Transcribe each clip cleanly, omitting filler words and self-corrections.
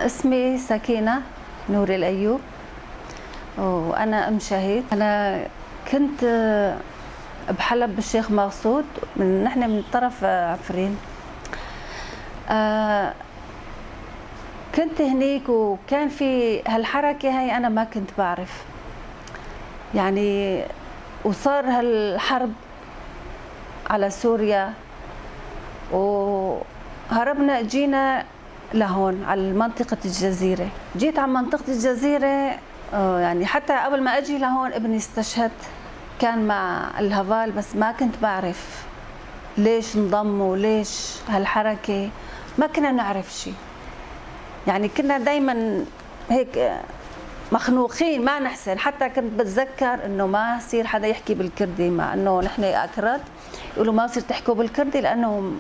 اسمي سكينة نوري الأيوب وأنا أم شهيد. أنا كنت بحلب بالشيخ مقصود، نحن من طرف عفرين. كنت هنيك وكان في هالحركة هاي، أنا ما كنت بعرف يعني، وصار هالحرب على سوريا وهربنا، جينا لهون على منطقة الجزيرة. جيت على منطقة الجزيرة، يعني حتى قبل ما أجي لهون ابني استشهد، كان مع الهفال، بس ما كنت بعرف ليش انضموا، ليش هالحركة، ما كنا نعرف شيء. يعني كنا دايما هيك مخنوقين، ما نحسن. حتى كنت بتذكر انه ما يصير حدا يحكي بالكردي، مع انه نحن اكراد، يقولوا ما يصير تحكوا بالكردي لانه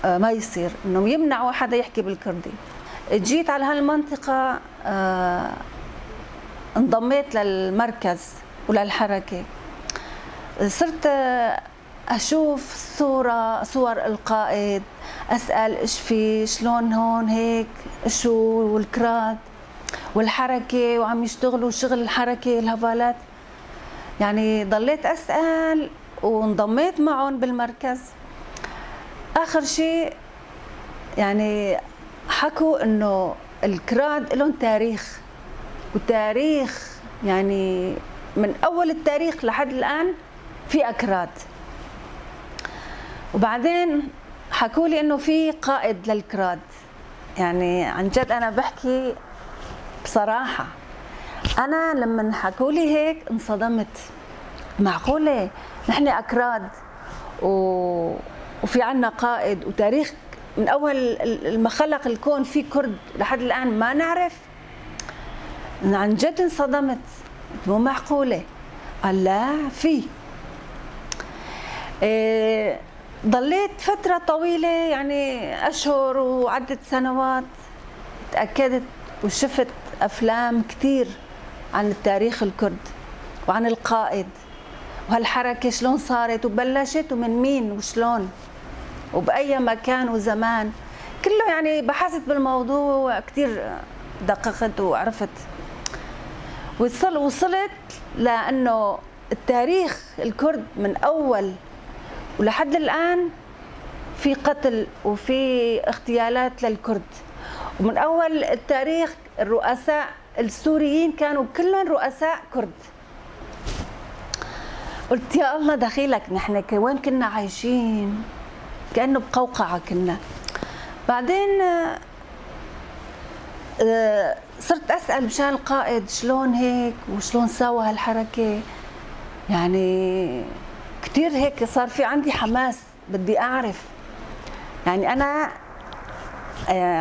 ما يصير انه يمنعوا حدا يحكي بالكردي. جيت على هالمنطقة، انضميت للمركز وللحركة، صرت اشوف صور القائد، اسال ايش في، شلون هون هيك، شو والكراد والحركة وعم يشتغلوا شغل الحركة الهفالات. يعني ضليت اسال وانضميت معهم بالمركز. اخر شيء يعني حكوا انه الكراد لهم تاريخ، وتاريخ يعني من اول التاريخ لحد الان في اكراد. وبعدين حكوا لي انه في قائد للكراد. يعني عن جد انا بحكي بصراحة، انا لما حكوا لي هيك انصدمت. معقولة نحن اكراد وفي عنا قائد وتاريخ من اول ما خلق الكون في كرد لحد الان ما نعرف؟ عن جد انصدمت، مو معقولة. قال لا في. ضليت فترة طويلة يعني أشهر وعدة سنوات، تأكدت وشفت أفلام كثير عن التاريخ الكرد وعن القائد وهالحركة شلون صارت وبلشت ومن مين وشلون وبأي مكان وزمان، كله يعني بحثت بالموضوع كثير، دققت وعرفت. وصلت لأنه التاريخ الكرد من أول ولحد الآن في قتل وفي اغتيالات للكرد، ومن أول التاريخ الرؤساء السوريين كانوا كلهم رؤساء كرد. قلت يا الله دخيلك، نحن وين كنا عايشين؟ كأنه بقوقعة كنا. بعدين صرت أسأل مشان القائد شلون هيك وشلون سوى هالحركة. يعني كثير هيك صار في عندي حماس، بدي أعرف. يعني أنا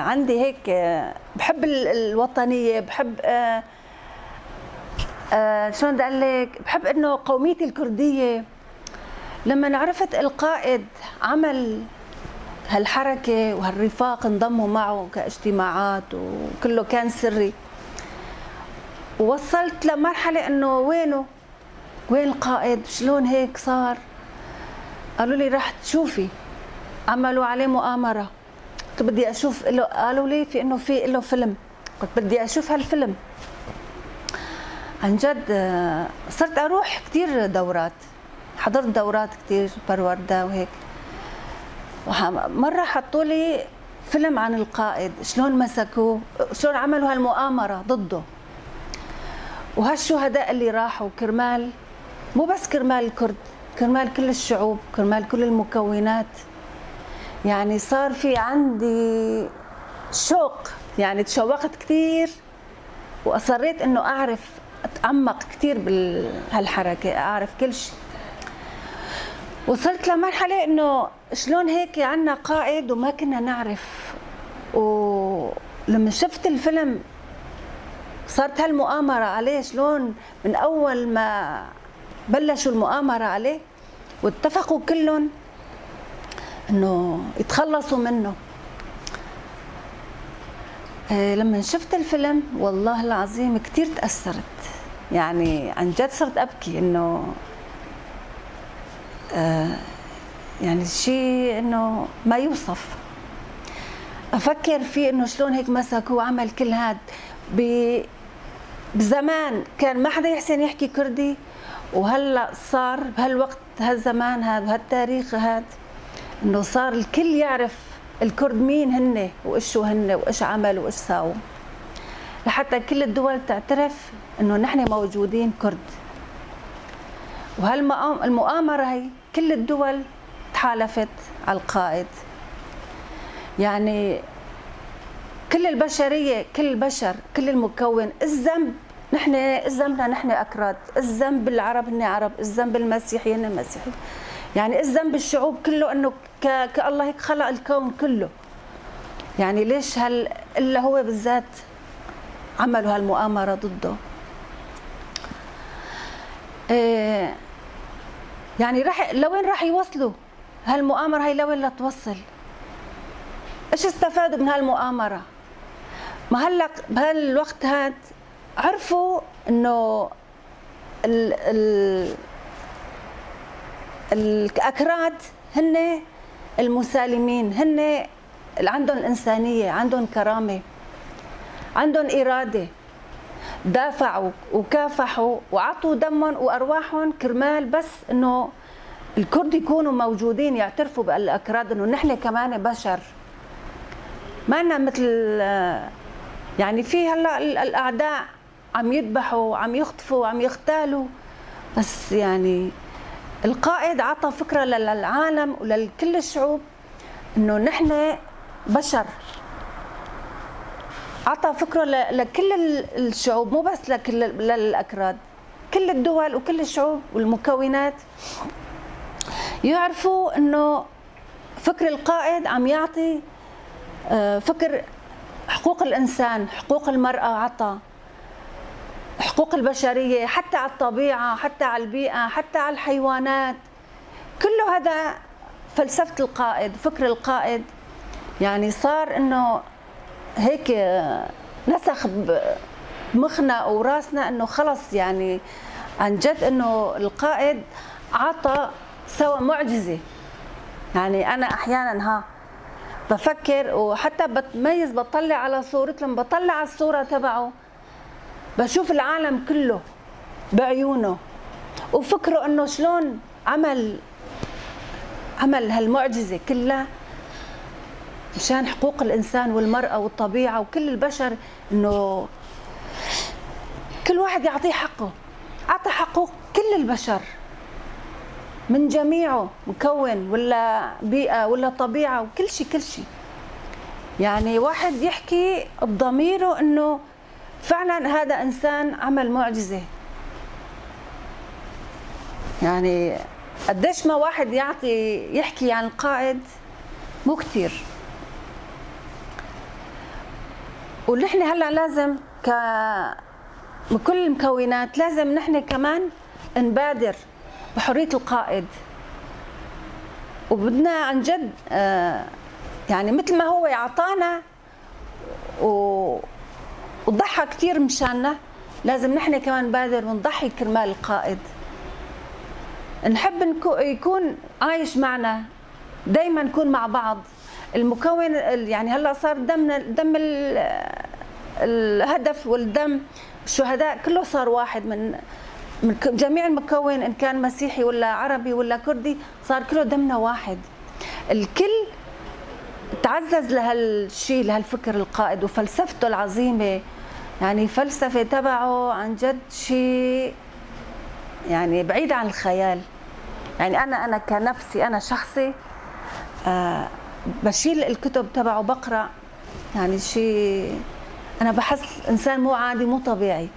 عندي هيك بحب الوطنية، بحب شلون بدي أقول لك، بحب إنه قوميتي الكردية. لما عرفت القائد عمل هالحركة وهالرفاق انضموا معه كاجتماعات وكله كان سري، ووصلت لمرحلة إنه وينه، وين القائد، شلون هيك صار؟ قالوا لي رح تشوفي، عملوا عليه مؤامرة. قلت بدي أشوف له، قالوا لي في إنه في له فيلم، قلت بدي أشوف هالفيلم. عن جد صرت أروح كثير دورات، حضرت دورات كثير بروردة وهيك. مرة حطوا لي فيلم عن القائد، شلون مسكوه، شلون عملوا هالمؤامرة ضده، وهالشهداء اللي راحوا كرمال، مو بس كرمال الكرد، كرمال كل الشعوب، كرمال كل المكونات. يعني صار في عندي شوق، يعني تشوقت كثير وأصريت إنه أعرف، أتعمق كثير بهالحركة، أعرف كل شيء. وصلت لمرحلة إنه شلون هيك عنا قائد وما كنا نعرف. ولما شفت الفيلم صارت هالمؤامرة عليه، شلون من أول ما بلشوا المؤامرة عليه واتفقوا كلهم إنه يتخلصوا منه. لما شفت الفيلم والله العظيم كثير تأثرت، يعني عن جد صرت أبكي إنه يعني شيء إنه ما يوصف. افكر فيه انه شلون هيك مسكوه وعمل كل هاد. بزمان كان ما حدا يحسن يحكي كردي، وهلا صار بهالوقت هالزمان هذا بهالتاريخ هذا انه صار الكل يعرف الكرد مين هن وإيش هن وإيش عملوا وإيش ساووا، لحتى كل الدول تعترف انه نحن موجودين كرد. وهالمؤامرة هي كل الدول تحالفت على القائد، يعني كل البشرية، كل البشر، كل المكون. الذنب نحن، ذنبنا نحن أكراد، الذنب العرب هن عرب، الذنب المسيحيين هن مسيحيين، يعني الذنب الشعوب كله انه كالله هيك خلق الكون كله. يعني ليش هل الا هو بالذات عملوا هالمؤامرة ضده؟ إيه يعني رح لوين راح يوصلوا هالمؤامرة هي؟ لوين لتوصل؟ ايش استفادوا من هالمؤامرة؟ ما هلا بهالوقت هاد عرفوا انه ال ال الاكراد هن المسالمين، هن اللي عندهم الانسانية، عندهم كرامة، عندهم اراده، دافعوا وكافحوا وعطوا دمهم وارواحهم كرمال بس انه الكرد يكونوا موجودين، يعترفوا بالاكراد انه نحن كمان بشر، ما لنا مثل يعني في هلا الاعداء عم يذبحوا، عم يخطفوا، عم يغتالوا، بس يعني القائد عطى فكرة للعالم ولكل الشعوب انه نحن بشر، عطى فكرة لكل الشعوب، مو بس لكل للاكراد، كل الدول وكل الشعوب والمكونات يعرفوا انه فكر القائد عم يعطي فكر حقوق الانسان، حقوق المراة، عطى حقوق البشرية، حتى على الطبيعة، حتى على البيئة، حتى على الحيوانات، كله هذا فلسفة القائد، فكر القائد. يعني صار انه هيك نسخ بمخنا وراسنا انه خلص، يعني عن جد انه القائد عطى سوى معجزه. يعني انا احيانا ها بفكر وحتى بتميز، بطلع على صورته، لما بطلع على الصورة تبعه بشوف العالم كله بعيونه، وفكره انه شلون عمل هالمعجزه كلها مشان حقوق الانسان والمراة والطبيعة وكل البشر، انه كل واحد يعطيه حقه، عطى حقوق كل البشر من جميعه، مكون ولا بيئة ولا طبيعة وكل شيء، كل شيء. يعني واحد يحكي بضميره انه فعلا هذا انسان عمل معجزه. يعني قديش ما واحد يعطي يحكي عن القائد مو كثير. ونحن هلا لازم بكل المكونات لازم نحن كمان نبادر بحرية القائد، وبدنا عن جد يعني مثل ما هو اعطانا وضحى كثير مشاننا، لازم نحن كمان نبادر ونضحي كرمال القائد. نحب يكون عايش معنا دايما، نكون مع بعض. المكون يعني هلا صار دم الهدف والدم الشهداء كله صار واحد من جميع المكون، ان كان مسيحي ولا عربي ولا كردي، صار كله دمنا واحد. الكل تعزز لهالشيء، لهالفكر القائد وفلسفته العظيمة. يعني فلسفة تبعه عن جد شيء يعني بعيد عن الخيال. يعني انا كنفسي، انا شخصي بشيل الكتب تبعه بقرا، يعني شيء انا بحس انسان مو عادي، مو طبيعي،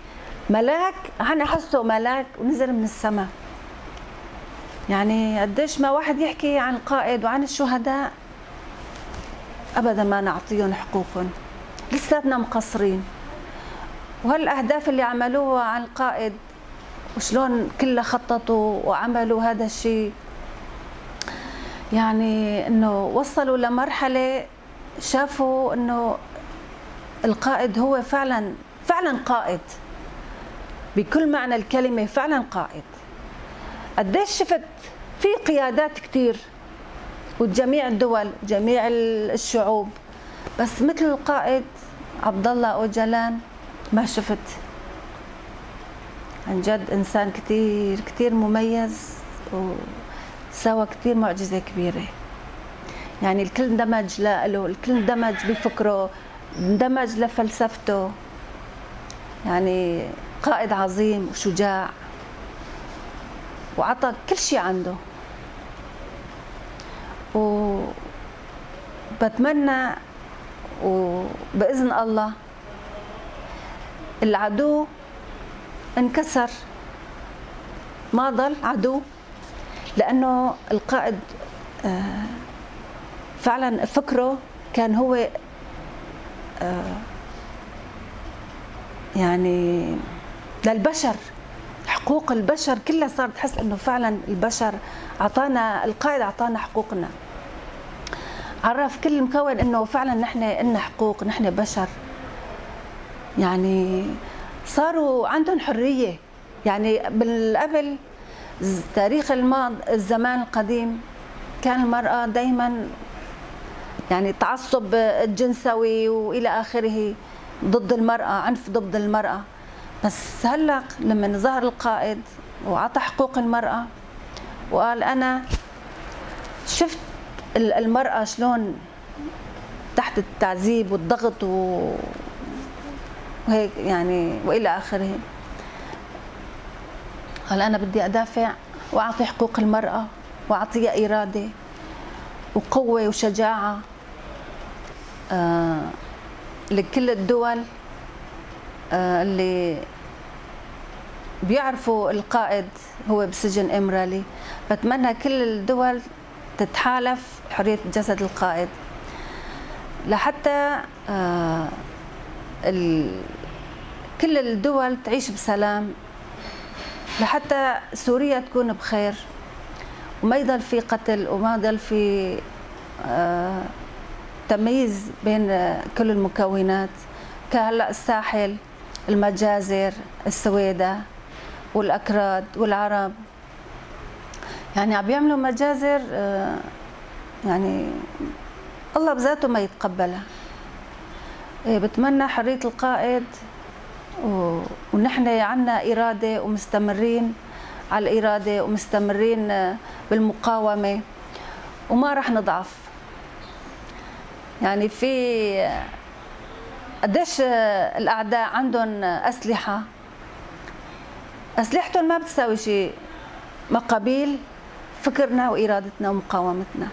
ملاك، انا احسه ملاك ونزل من السماء. يعني قديش ما واحد يحكي عن القائد وعن الشهداء ابدا ما نعطيهم حقوقهم، لساتنا مقصرين. وهالاهداف اللي عملوها عن القائد وشلون كلها خططوا وعملوا هذا الشيء، يعني انه وصلوا لمرحلة شافوا انه القائد هو فعلا فعلا قائد بكل معنى الكلمة، فعلا قائد. قديش شفت في قيادات كثير وجميع الدول، جميع الشعوب، بس مثل القائد عبد الله أوجلان ما شفت. عن جد إنسان كتير كتير مميز وسوى كتير معجزة كبيرة. يعني الكل اندمج له، الكل اندمج بفكره، اندمج لفلسفته. يعني قائد عظيم وشجاع وعطى كل شيء عنده. وبتمنى وبإذن الله العدو انكسر، ما ضل عدو، لأنه القائد فعلا فكره كان هو يعني للبشر، حقوق البشر كلها صار تحس انه فعلا البشر عطانا القائد، عطانا حقوقنا، عرف كل مكون انه فعلا نحن لنا حقوق، نحن بشر. يعني صاروا عندهم حرية. يعني بالقبل تاريخ الماضي الزمان القديم كان المرأة دايما يعني تعصب الجنسوي والى اخره ضد المرأة، عنف ضد المرأة. بس هلا لما ظهر القائد وعطى حقوق المرأة وقال أنا شفت المرأة شلون تحت التعذيب والضغط وهيك يعني وإلى آخره، قال أنا بدي أدافع وأعطي حقوق المرأة وأعطيها إرادة وقوة وشجاعة لكل الدول اللي بيعرفوا القائد هو بسجن إمرالي. بتمنى كل الدول تتحالف حرية جسد القائد لحتى كل الدول تعيش بسلام، لحتى سوريا تكون بخير وما يضل في قتل وما يضل في تمييز بين كل المكونات. كهلا الساحل، المجازر، السويدة والأكراد والعرب، يعني عم بيعملوا مجازر يعني الله بذاته ما يتقبلها. بتمنى حرية القائد، ونحن عنا إرادة ومستمرين على الإرادة ومستمرين بالمقاومة وما رح نضعف. يعني في قديش الأعداء عندهم أسلحة، أسلحتهم ما بتساوي شيء مقابل فكرنا وإرادتنا ومقاومتنا.